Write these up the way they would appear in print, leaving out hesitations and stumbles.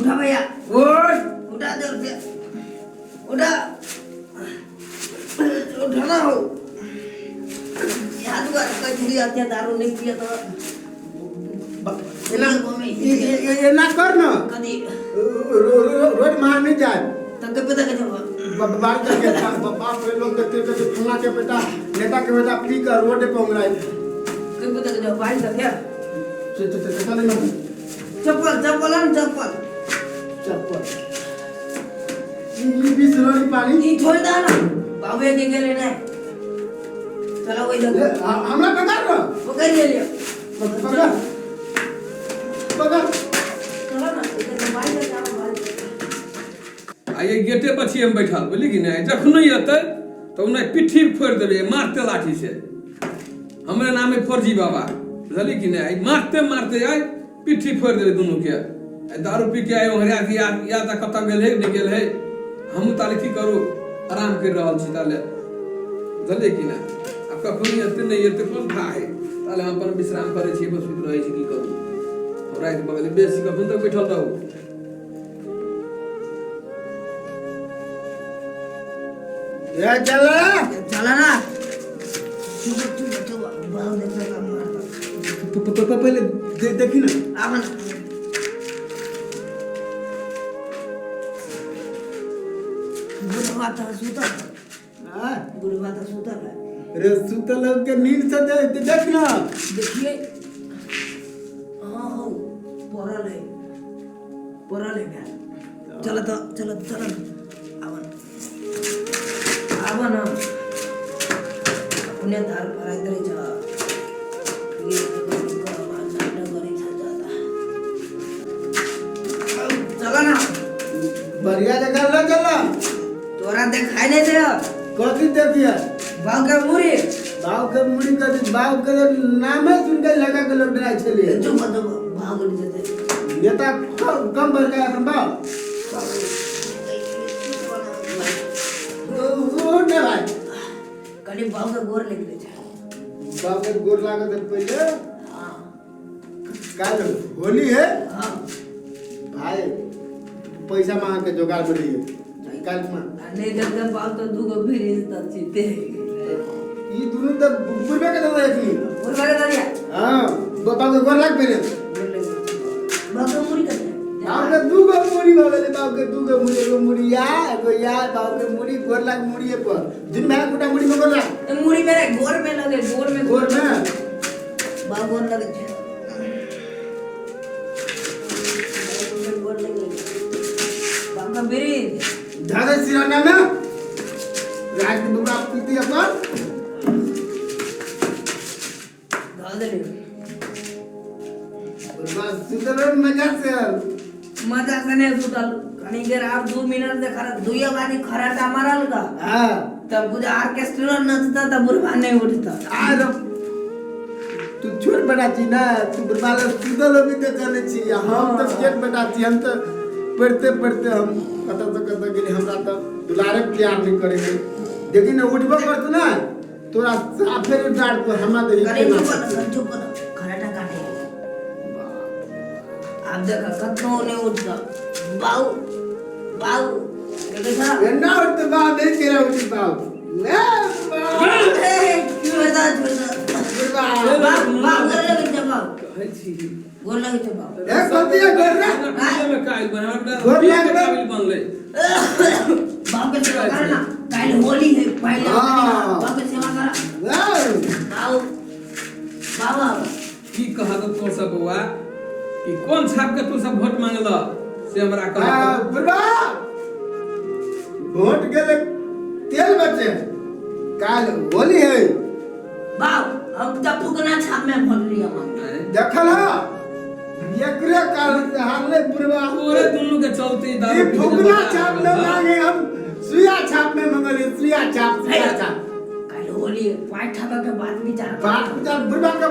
उठा भैया। उठ। उठा जोर से, उठा, उठा ना हो। यहाँ दुआरे कहै छलियै एते दारू नहि पिय तऽ एना एना कर न। कथी? रोड मार नहीं जाए। तऽ के पता के जब बाहर जाके बाप रे, लोग देखते कहते फलाना के बेटा, नेता के बेटा पी कर रोड पे उंगराए। के पता के जब बाहर जाके चल चल चल चल ना। चप्पल, चप्पल आन, चप्पल। चप्पल ई बीस रोटी पानी। ई छोड़ दा ना, बाबू के गेले नहीं, चलो वही लगे। हमरा पकड़ न। पकड़ ले लियो। पकड़ पकड़। चलो ना, इधर तो बाहर जाओ, बाहर। आ ये गेटे पर छी हम बैठल, बुझली कि नहि? जखने एतै तऽ ओना पिट्ठी फोड़ि देबै मारते लाठी से। हमरे नाम है फौजी बाबा, बुझली कि नहि? मारते मारते आइ पिट्ठी फोड़ि देबै दुनूके। आइ दारू पी के आइ ओंघरा के या या तऽ कतऽ गेल है, नहि गेल है। हमहूँ ताले की करू, आराम करि रहल छी ताले, बुझलियै कि नहि? आब कखनो एतै नहि एतै कोन था है, ताले हम अपन विश्राम करै छी, बस सुति रहै छी। की करू हम, राति भऽ गेलै बेसी, कखन तक बैठल रहू? ए चल। चला ना, चुप चुप चुप, बाबू देख रहा मारता। पहले देखी ना। आब ना। बुढ़वा तऽ सुतल। हाँ? बुढ़वा तऽ सुतल है। रे सुतल के नींद से देख ना। देखिए, हाँ हो, पड़ल है, पड़ल है भाई। चल तो, चल चल, आब ना, आब ना। अपने धार फराइत रहै छ। चल ना। बढ़िया जगह ल चल। तोरा देखाई नहीं दे। कथी देखिए? बाप के मुड़ी। बाप के मुड़ी कथी? बाप के नामे सुन के लगा के लोग डराइ छलिए। चुप चुप, बाप के जेते। नेता कम बढ़ गया एखन बाप। ओ ने भाई। कनी बाप के गोर लग ले छै। बाप के गोर लागत है पहिले। हाँ। काल होली है। हाँ। भाई पैसा मांग के जोगाड़ में रहिए काल मांग। नहीं जब जब बाप तो दूगो ब्रिज तक जीते। ई दुनू तऽ बुढ़बे के दादा एखनी। बुढ़बा के दादा। हाँ, बाबा के गोर लाग पहिले। बाप के मुड़ी कते? बाप के दू गो मुड़ी भऽ गेलै। बाप के दू गो मुड़ी, एगो मुड़ी या एगो या। बाप के मुड़ी गोर लाग, मुड़िए पर दिन भाई गोटा मुड़ी में गोर लाग। मुड़ी में, गोर में लगे, गोर में। गोर में। बाप गोर लगे छै, गोर लगे बाप का ब्रिज। दादा सिराना में रात के बुबा पीती अपन। धऽ देली। बुढ़बा सुतल रहे मजा से। मजा से नहीं सुतल, कनी देर आब 2 मिनट से खरा दुइयो बाजी खराटा मारल का। तब बुझा ऑर्केस्ट्रा नचता तब बुढ़वा नहीं उठता। आर तू छोट बेटा छी ना, तू बुढ़बा लग सुतल होबी तऽ जानै छी। हम तऽ जेठ बेटा छी, हम तऽ पढ़ते पढ़ते हम कतऽ से कतऽ गेली। हमरा तऽ दुलारे प्यार नहीं करे है। देखी ने, उठबो करतू ना तोरा साफे डांट तो हमरा तऽ कनी हिके ना। चुप कर, कनी चुप कर, खराटा काटे। आब देख, कतनो नहीं उठता। बाऊ बाऊ देखै छ। एना उठते बाप नहीं तेरा उठी बाप ले बाप। ए, छोड़ दे, छोड़ दे। बुढ़बा। बाप बाप गोर लगै छै बाप। कहै छी। गोर लगै छै बाप। ए कथी है गोर रे? मे कायल बन हमरा। गोर लागलै। काबिल बनलै। बाप के सेवा कर ना, काल्हि होली है पहिले। हाँ। बाप के सेवा कर। वाह। बाऊ बाबा। की कहत तोर सब बौआ कि कोन छाप के तू सब वोट मांगल से हमरा कह। हाँ, बुढ़बा वोट गेले तेल बचे, काल होली है। बाप, हम तऽ फुकना छाप में वोट लिया मांगे। देखल हा, एकरे कारण से हारले बुढ़बा। तोरे दुनू के चलते ई दारू पी के फुकना जमाना छाप न आयल। मांगे, हम सुइया छाप में मंगली, सुइया छाप, सुइया छाप। काल्हि होली है, पाँच ठका के बात विचार कर। बात विचार बुढ़बा के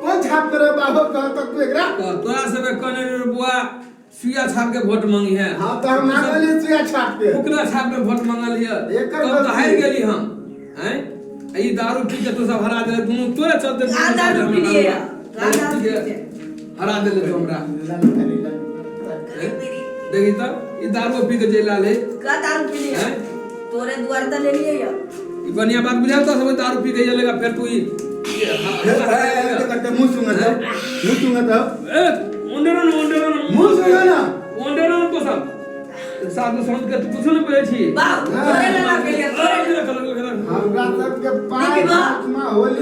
कोन छाप करे बाबू कह तक तू एकरा। तऽ तोरा सबके कहने रहियौ बौआ, सुइया छाप के वोट मांगी है। हाँ तऽ हम मांगली सुइया छाप के। फुकना छाप के वोट मांगल हिय। एकर तब तऽ गलती। हारि गेली हम आँय। आ ई दारू पी के तू सब हरा देले दुनू तोरे चलते। का दारू पी लिये? का दारू पी लिये? हरा देले तू हमरा। लन करी लन। कनी मेरी देखी त ई दारू पी के जेला ले का दारू पी लिया हैं? तोरे दुआर त ले लिए यो ई बढ़िया बात बुझाल तो सब दारू पी के जेलेगा फिर तू ई करते मुंह सुंघत हो, मुंह सुंघत हो। ए ओंडेरन ओंडेरन मुंह सुंघो ना। ओंडेरन तो सब साधु संत के तू कुछ नहीं बोले छी बाप तोरे लेला के लिए तोरे हमरा सबके पाँच देखी बा। में होली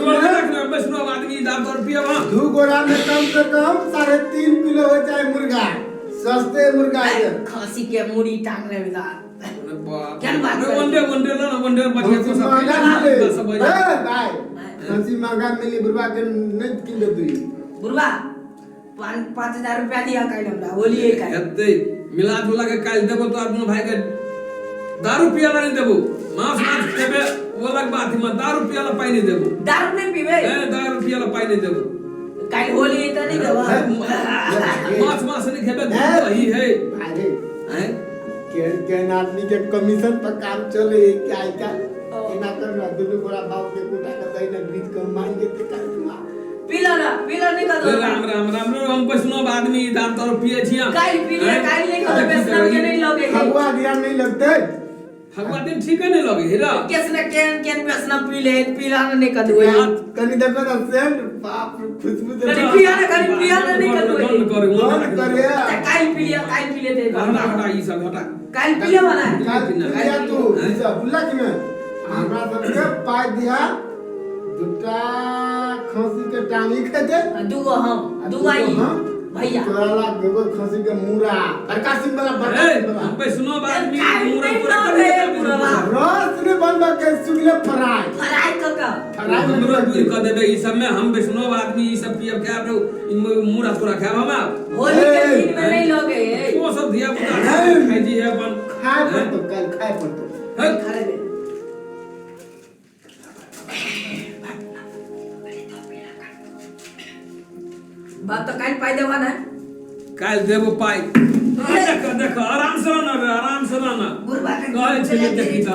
में वैष्णव आदमी दारू दारू पिए वहाँ दू गोरा में कम से कम 3.5 किलो हो जाए मुर्गा, सस्ते मुर्गा है। खांसी के मुड़ी टांग ले बिदा अरे बाप क्या बात अरे है? वनडे वनडे ना वनडे बचिए तो खस्सी सब महंगा मिले। सब ए भाई, खस्सी महंगा मिली बुढ़वा के नहीं किन दे तू। बुढ़वा 5,000 रुपया दिया काल हमरा होली है काल हेतै मिला जुला के काल देबो तो दुनू भाई के दारू पियला नहीं देबो, मांस मांस खेबे वो अलग बात है, मगर दारू पियला पाई नहीं देबो। दारू नहीं पीबे? ए दारू पियला पाई नहीं देबो। काल होली है त नहीं देबो। मांस मांस नहीं खेबे दही है। भाई हैं केहन केहन आदमी के कमीशन पर काम चले है क्या क्या एना कर ना दुनू गोरा बाप के कुटा के दही ना बीच के मान जेते काल तुमा पीला ना पीला नहीं कर राम राम राम राम हम वैष्णव आदमी दारू दारू पिए छी हम। काल पी लिया काल नहीं कर वैष्णव के नहीं लगे है। फगुआ दिया नहीं लगते, फगुआ दिन ठीक है नहीं लगे हेरा केसने केन केन वैष्णव पी ले पीला ना नहीं कर दुए कनी देखो ना सेंट बाप रे खुशबू दे कनी पिया ना कनी पिया ना नहीं कर दुए बंद करे बंद करे। अच्छा काल पी लिया काल पी लेते हटा हटा ई सब हटा काल पी लिया बना काल पी लिया तू सब बुला कि ना हमरा सबके पाई दिया दुटा खसी के टांगी खेते दुगो हम दुआई भैया तोरा ला दुगो खसी के मुरा बड़का सिंह वाला बड़का सिंह वाला हम वैष्णव आदमी मुरा पूरा कर रस ने बनबा के सुगले फ्राई फ्राई क क फ्राई हमरो दूर क देबे ई सब में हम वैष्णव आदमी ई सब पियब खाब रे मुरा पूरा खाब हम होली के दिन में नहीं लगे वो सब धिया पुता खाइ जी है अपन खाए पड़तो कल खाए पड़तो खा ले बात तो काल पाई देवा ना काल देबो पाई। देख देख आराम से रहना बे, आराम से रहना बुढ़वा के कहै छै जे देखी त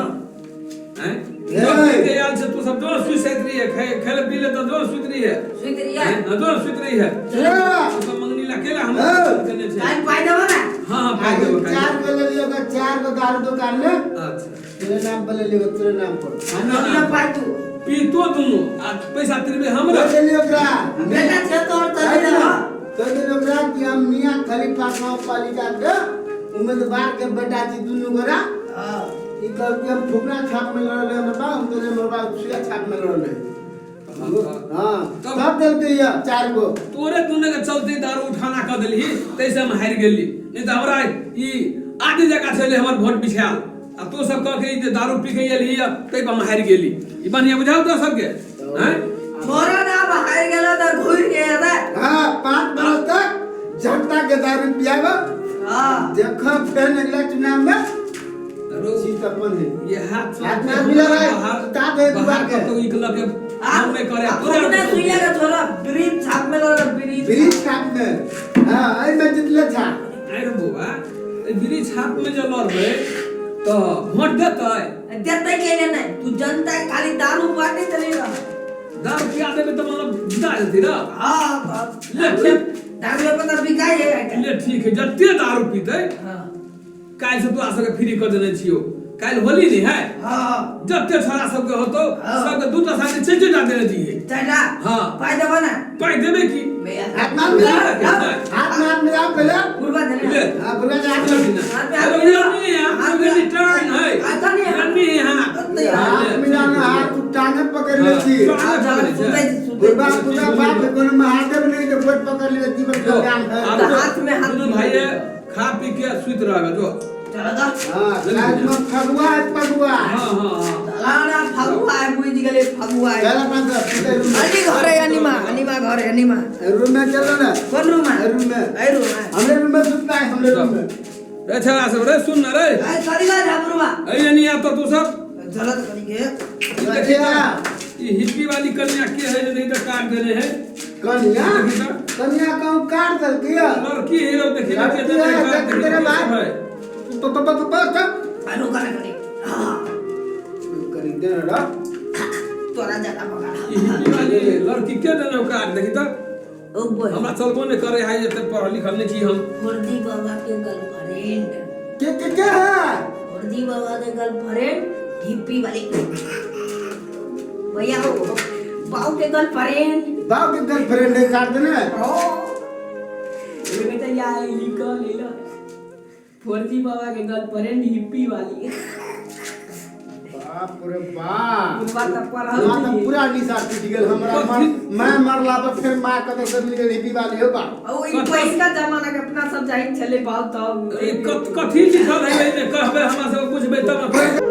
हैं के आयल छै तू सब जोर सुति रही है खेले पी ले तो जोर सुति रही है सुति रही है हां जोर सुति रही है तू सब मंगनी ला केला हम केने छै काल पाई देवा ना। हां हां पाई देबो चार गो ले लियो चार गो दारू दुकान में। अच्छा तेरे नाम पर ले लियो तेरे नाम पर ना पाई तू पीतो दुनु आ पैसा तिरबे हमरा ले लियो ओकरा बेटा छे तोर त दे तो दे ओकरा कि हम मियां खलीफा गांव पालिका के उम्मीदवार के बेटा छी दुनु गोरा। हां ई कहल कि हम फुकना छाप में लड़ले हमर बा हम तो हमर बा सुइया छाप में लड़ले। हां तब देलकै या चार गो तोरे दुने के चलते दारू उठाना क देलही तैसे हम हारि गेली नहीं त हमरा ई आदि जगह छले हमर वोट बिछाल आ तो सब कह के जे दारू पी के एलही तै पर हम हारि गेली ई बढ़िया बुझाउ तो सबके हैं छोरा ना हारि गेला त घुर के रे। हां 5 बरस तक जनता के दारू पियाब। हां देख फेन अगला चुनाव में रोजी अपन है ये हाथ हाथ में मिला रहा है ता दे दुबार के तो ई के हम में करे पूरा सुइया के छोरा ब्रिज छाप में लड़ ब्रिज ब्रिज छाप में। हां एई में जितले छाप अरे बुआ ए ब्रिज छाप में जे लड़बे तो वोट देतै देतै के नहीं तू जनता खाली दारू बाटे चलेगा दारू पिया देबे त मतलब जिता देती ना। हां ले ठीक दारू पे त बिकाई है ले ठीक है जते दारू पीतै। हां काल से तोरा सबके फ्री कर देने छियो काल होली नहीं है। हां जते छोरा सबके होतो सबके दूटा साथे चारि चारि टा देने छियै चारिटा। हां पाई देबा ना पाई देबे की हाथ में मिला हाथ में मिला पहले बुढ़वा देने। ले हां बुढ़वा के हाथ में हाथ में नहीं है हाथ में रिटर्न है आता नहीं है नहीं है हाथ मिलाना हाथ टांगे पकड़ ले छी बुढ़वा बुढ़वा बाप कोनो महादेव नहीं जे गोड़ पकड़ ले जीवन कल्याण है हाथ में हाथ भाई खा पी के सुत रहबे जो चला जा। हां आज में फगुआ है फगुआ। हां हां हां चला ना फगुआ है बुझ गेले फगुआ है चल अपना रूम अनी घर है अनिमा अनिमा घर है अनिमा रूम में चलो ना कोन रूम है रूम में ए रूम है हमरे रूम में सुतना है हमरे रूम में रे छला सब रे सुन ना रे ए सॉरी बात हम रूम ए अनिया तो तू सब चला तो करी के देखिया ई हिप्पी वाली कन्या के है जे नहीं तो काट देने है कन्या कन्या कहूं काट देलकै लड़की हीरो देखी के देने तेरे भाई तो तो तो तो अनु करे करी हां करी दे रे तोरा ज्यादा पकड़ ई हिप्पी वाली लड़की के देने काट देखी तो ओ बोल। हमरा चलबो नहि करे है, एते पढ़ल लिखल नहि छी हम। फर्जी बाबा के गर्लफ्रेंड। के के के है? फर्जी बाबा के गर्लफ्रेंड हिप्पी वाली भैया हो, बाऊ के गर्लफ्रेंड। बाप के गर्लफ्रेंड है, काट देने। ओ बेटा या लिखो ले लो, फौजी बाबा के गर्लफ्रेंड हिप्पी वाली। बाप रे बाप, बुढ़वा तऽ पढ़ल हमरा तऽ छियै। पूरा निशा टूटि गेल हमरा। मैं मरला पर फिर माँ कतऽ से मिल गेल हिप्पी वाली हो बाप। ओ ई पहिलका जमाना के अपना सब जाइत छलै बाप तब। ई कथी लिखल है एहिमे? कहबै हमरा सब, बुझबै तब ने।